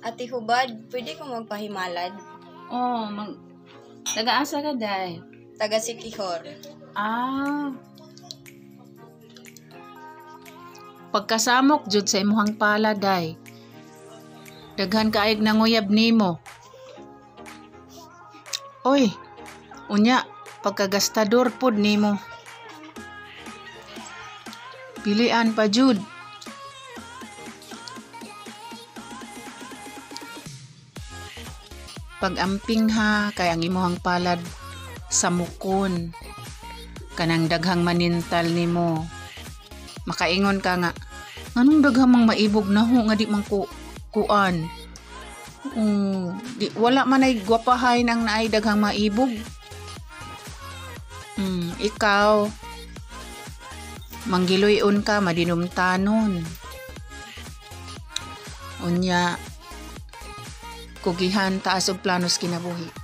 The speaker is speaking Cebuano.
Ate Hubad, pwede ko magpahimalad? Oh, mag taga-asa ka, day? Taga Sikihor. Ah. Pagkasamok jud sa imuhang palad, day. Daghan kaayog nanguyab nimo. Oy, unya pagkagastador pod nimo. Pilian pa jud. Pag-amping ha kay ang imuhang palad samukon, kanang daghang manintal nimo. Makaingon ka nga, nganong daghang mang maibog naho nga di man ko kuan. Di, wala man ay gwapahay nang naay daghang maibog. Ikaw manggiluyon ka, madinumtanon. Unya kugihan taas og planos kinabuhi.